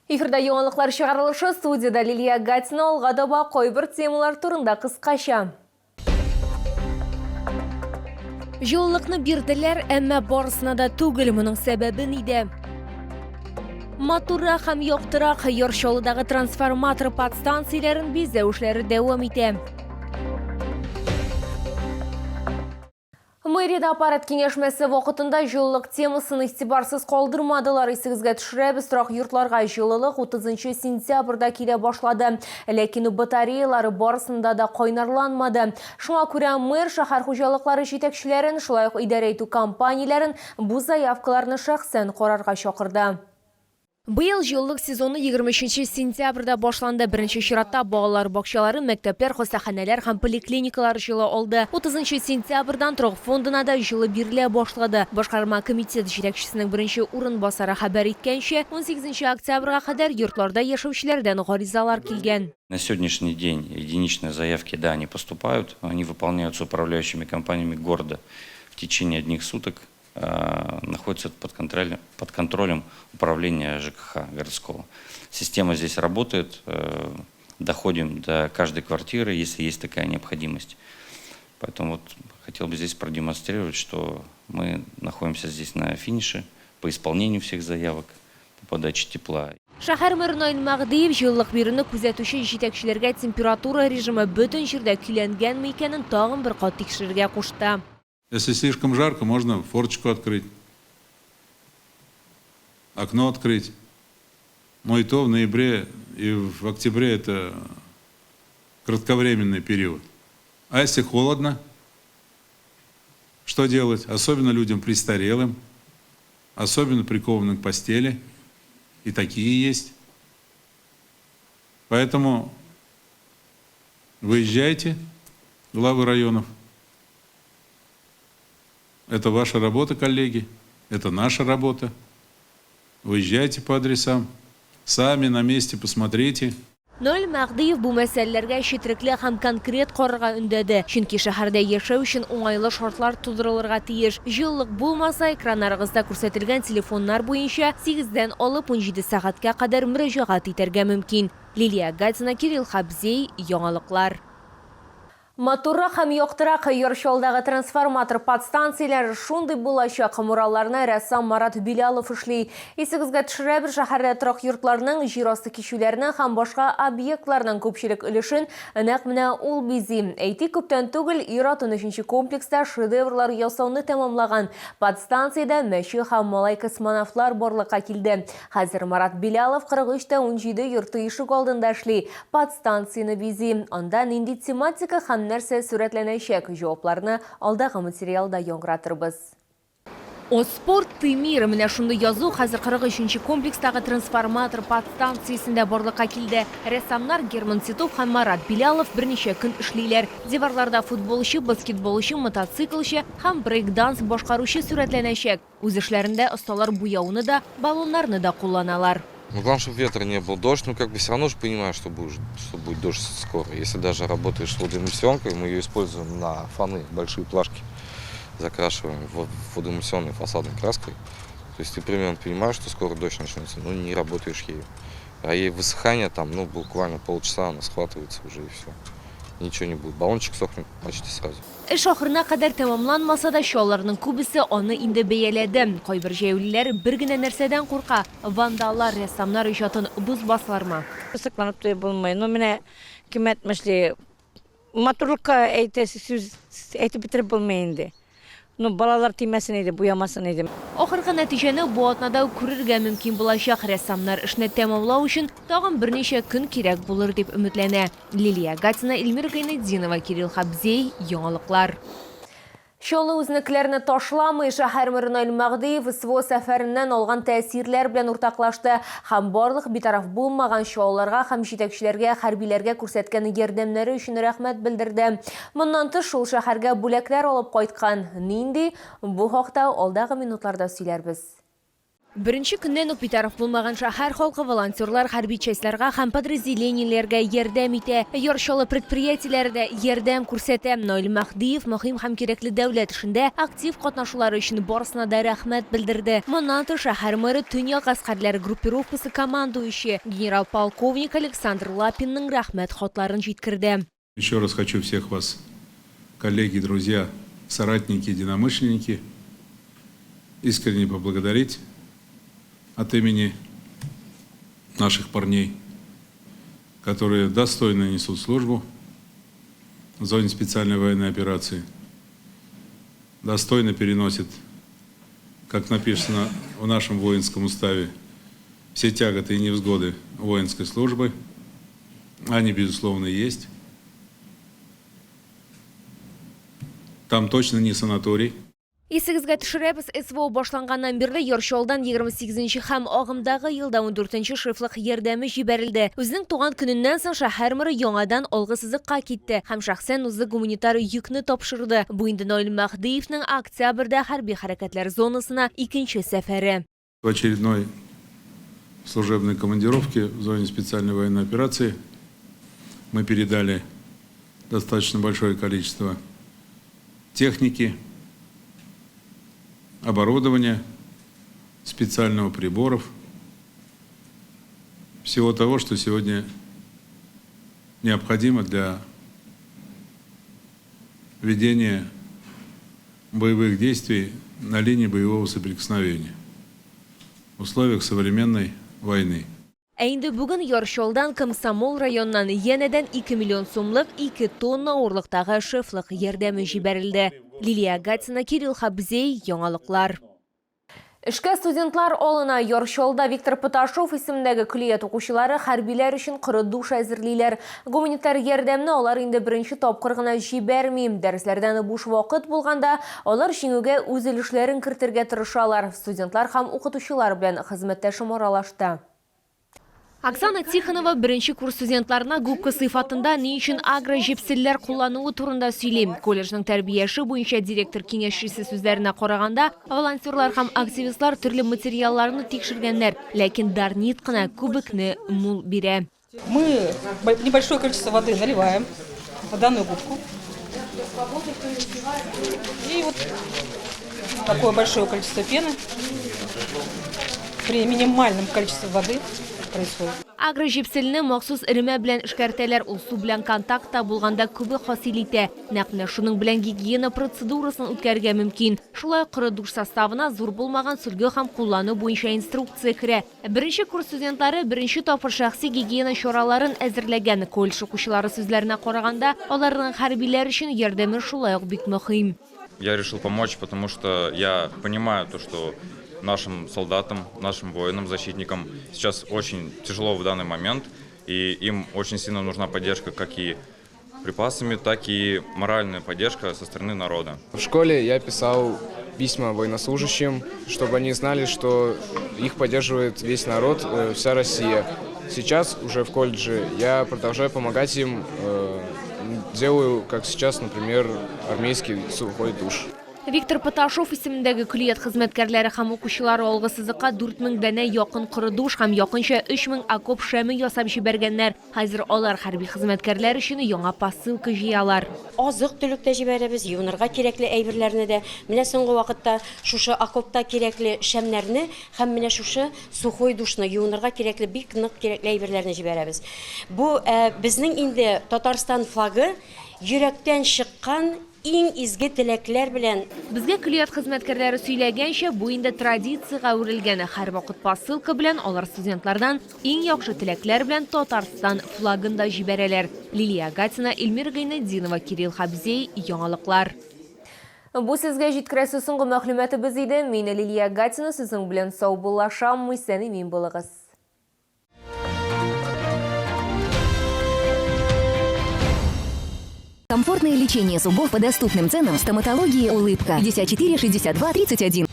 Эфирда яңалыклар чыгарылышы студияда Лилия Гатина алга таба кайбер темалар турында кыскача. Җылылыкны бирделәр, әмма барысына да түгел. Моның сәбәбе нидә? Матуррак һәм яктырак Яр Чаллыдагы трансформатор подстанцияләрен бизәү эшләре дәвам итә. Мэриядә аппарат киңәшмәсе вакытында җылылык темасын игътибарсыз калдырмадылар. Исегезгә төшерәбез, торак йортларга җылылык 30 сентябрьдә килә башлады. Ләкин батареялары барысында да кайнарланмады. Шуңа күрә мэр шәһәр хуҗалыклары җитәкчеләрен, шулай ук идарә итү компанияләрен бу заявкаларны шәхсән карарга чакырды. Быел җылылык сезоны 23 сентябрьдә башланды. Беренче чиратта балалар бакчалары, мәктәпләр, хастаханәләр һәм поликлиникалар җылы алды. 30 сентябрьдән торак фондына да җылы бирелә башлады. Башкарма комитет җитәкчесенең беренче урынбасары хәбәр иткәнчә, 18 октябрьгә кадәр йортларда яшәүчеләрдән гаризалар килгән. На сегодняшний день единичные заявки, да, они поступают, они выполняются управляющими компаниями города в течение одних суток. Э, находится под контролем, под контролем управления ЖКХ городского. Система здесь работает, э, доходим до каждой квартиры, если есть такая необходимость. Поэтому вот хотел бы здесь продемонстрировать, что мы находимся здесь на финише по исполнению всех заявок по подаче тепла. Шәһәр мэры Наил Мәгъдиев җылылык бирүне күзәтүче җитәкчеләргә температура режимы бөтен җирдә көйләнгәнме икәнен тагын бер кат тикшерергә кушты. Если слишком жарко, можно форточку открыть, окно открыть. Но и то в ноябре и в октябре это кратковременный период. А если холодно, что делать? Особенно людям престарелым, особенно прикованным к постели. И такие есть. Поэтому выезжайте, главы районов. Это ваша работа, коллеги, это наша работа. Выезжайте по адресам, сами на месте посмотрите. Наил Мәһдиев бу мәсьәләләргә четерекле һәм конкрет карарга өндәде. Чөнки шәһәрдә яшәү өчен уңайлы шартлар тудырылырга тиеш. Җылылык булмаса, экраннарыгызда күрсәтелгән телефоннар буенча сигездән алып 17 сәгатькә кадәр мөрәҗәгать итәргә мөмкин. Лилия Гатина, Кирилл Хабзей, Яңалыклар. Матуррак һәм яктырак Яр Чаллыдагы трансформатор подстанцияләре шундый булачак. Муралларны рәссам Марат Билялов эшли. Исегезгә төшерәбез, шәһәрдә торак йортларның, җир асты кичүләренең һәм башка объектларның күпчелек өлешен нәкъ менә ул бизи. Әйтик, күптән түгел ир-ат унөченче комплекста шедеврлар ясауны тәмамлаган. Подстанциядә мәче һәм малай-космонавтлар барлыкка килде. Хәзер Марат Билялов 43 тә 17 йорты ишек алдында эшли. Подстанцияне бизи. Анда нинди тематика һәм нәрсә сурәтләнәчәк? Җавапларны алдагы материалда яңгыратырбыз. О спорт, ты мир! Менә шундый язу хәзер 43 нче комплекстагы трансформатор подстанциясендә барлыкка килде. Рәссамнар Герман Титов һәм Марат Билялов берничә көн эшлиләр. Диварларда футболчы, баскетболчы, мотоциклчы һәм брейк-данс башкаручы сурәтләнәчәк. Үз эшләрендә осталар буяуны да, баллоннарны да кулланалар. Ну, главное, чтобы ветра не был, дождь, ну, как бы все равно же понимаю, что будет, что будет дождь скоро. Если даже работаешь с водоэмульсионкой, мы ее используем на фоны, большие плашки закрашиваем водоэмульсионной фасадной краской. То есть ты примерно понимаешь, что скоро дождь начнется, но не работаешь ею. А ей высыхание там, ну, буквально полчаса она схватывается уже и все. Ничего не будет. Баллончик сохнет почти сразу. Эш ахырына кадәр тәмамланмаса да, чаллыларның күбесе аны инде бәяләде. Кайбер җәяүлеләр бер генә нәрсәдән курка, вандаллар рәссамнар иҗатын бозмаслармы? Сокланып туеп булмый. Ну, менә кем әйтмешли, матурлыкка әйтәсе сүз әйтеп бетереп булмый инде. Ну, балалар тимәсен иде, буямасын иде. Ахыргы нәтиҗәне бу атнада үк күрергә мөмкин булачак. Рәссамнар эшне тәмамлау өчен тагын берничә көн кирәк булыр дип өметләнә. Лилия Гатина, Эльмира Гайнетдинова, Кирилл Хабзей, Яңалыклар. Чаллы үзенекеләрне ташламый, шәһәр мэры Наил Мәгъдиев СВО сәфәреннән алган тәэсирләр белән уртаклашты һәм барлык битараф булмаган чаллыларга һәм җитәкчеләргә хәрбиләргә күрсәткән ярдәмнәре өчен рәхмәт белдерде. Моннан тыш, ул шәһәргә бүләкләр алып кайткан. Нинди? Бу хакта алдагы минутларда сөйләрбез. Беренче көннән үк битараф булмаган шәһәр халкы волонтерлар хәрби частьларга һәм подразделениеләргә ярдәм итә. Яр Чаллы предприятиеләре дә ярдәм күрсәтә. Наил Мәһдиев мөһим һәм кирәкле дәүләт эшендә актив катнашулары өчен барысына да рәхмәт белдерде. Моннан тыш, шәһәр мэры Төньяк гаскәрләре группировкасы командующие, генерал-полковник Александр Лапинның рәхмәт хатларын җиткерде. Еще раз хочу всех вас, коллеги, друзья, соратники, единомышленники, искренне поблагодарить от имени наших парней, которые достойно несут службу в зоне специальной военной операции, достойно переносят, как написано в нашем воинском уставе, все тяготы и невзгоды воинской службы. Они, безусловно, есть. Там точно не санаторий. Исегезгә төшерәбез, СВО башланганнан бирле Яр Чаллыдан 28 нче һәм агымдагы елда 14 нче шефлык ярдәме җибәрелде. Үзенең туган көненнән соң шәһәр мэры яңадан алгы сызыкка китте һәм шәхсән үзе гуманитар йөкне тапшырды. Бу инде Наил Мәһдиевнең октябрьдә хәрби хәрәкәтләр зонасына икенче сәфәре. В очередной служебной командировке в зоне специальной военной операции мы передали достаточно большое количество техники, оборудования, специального приборов, всего того, что сегодня необходимо для ведения боевых действий на линии боевого соприкосновения в условиях современной войны. Ә инде бүген Яр Чаллыдан Комсомол районыннан янәдән 2 миллион сумлык 2 тонна авырлыктагы шефлык ярдәме җибәрелде. Лилия Гатина, Кирилл Хабзей, Яңалыклар. Эшкә студентлар алына. Яр Чаллыда Виктор Поташов исемендәге көллият укучылары хәрбиләр өчен коры душ әзерлиләр. Гуманитар ярдәмне алар инде беренче тапкыр гына җибәрми. Дәресләрдән буш вакыт булганда, алар җиңүгә үз өлешләрен кертергә тырышалар. Студентлар һәм укытучылар белән хезмәттәшем аралашты. Оксана Тихонова беренче курс студентларына губка сыйфатында ни өчен агроҗепселләр куллануы турында сөйли. Колледжның тәрбия эше буенча директор киңәшчесе сүзләренә караганда, волонтерлар һәм активистлар төрле материалларны тикшергәннәр, ләкин дарнит кына күбекне мул бирә. Мы небольшое количество воды наливаем в данную губку. И вот такое большое количество пены при минимальном количестве воды происходит. Агроҗепселне махсус эремә белән эшкәртәләр, ул су белән контактта булганда күбек хасил итә. Нәкъ менә шуның белән гигиена процедурасын үткәрергә мөмкин. Шулай ук коры душ составына зур булмаган сөлге һәм куллану буенча инструкция керә. Беренче курс студентлары беренче тапкыр шәхси гигиена чараларын әзерләгән. Колледж укучылары сүзләренә караганда, аларның хәрбиләр өчен ярдәме шулай ук бик мөһим. Я решил помочь, потому что я понимаю то, что нашим солдатам, нашим воинам, защитникам сейчас очень тяжело в данный момент, и им очень сильно нужна поддержка как и припасами, так и моральная поддержка со стороны народа. В школе я писал письма военнослужащим, чтобы они знали, что их поддерживает весь народ, вся Россия. Сейчас уже в колледже я продолжаю помогать им, делаю, как сейчас, например, армейский сухой душ. Виктор Поташов исемендәге көллият хезмәткәрләре һәм укучылары алгы сызыкка 4000 данә якын коры душ һәм якынча 3000 окоп шәме ясап җибәргәннәр. Хәзер алар хәрби хезмәткәрләр өчен яңа посылка җыялар. Азык-төлек тә җибәрәбез, юынырга кирәкле әйберләрне дә. Менә соңгы вакытта шушы окопта кирәкле шәмнәрне һәм менә шушы сухой душны, юынырга кирәкле бик нык кирәкле әйберләрне җибәрәбез. Бу безнең инде Татарстан флагы йөрәктән чыккан иң изге теләкләр белән. Безгә көллият хезмәткәрләре сөйләгәнчә, бу инде традициягә әверелгән. Һәрвакыт посылка белән алар студентлардан иң яхшы теләкләр белән Татарстан флагын да җибәрәләр. Лилия Гатина, Эльмира Гайнетдинова, Кирилл Хабзей, Яңалыклар. Бу сезгә җиткерәсе соңгы мәгълүматыбыз иде. Мин Лилия Гатина сезнең белән саубуллашам. Исән-имин булыгыз. Комфортное лечение зубов по доступным ценам в стоматологии «Улыбка». 54 62 31.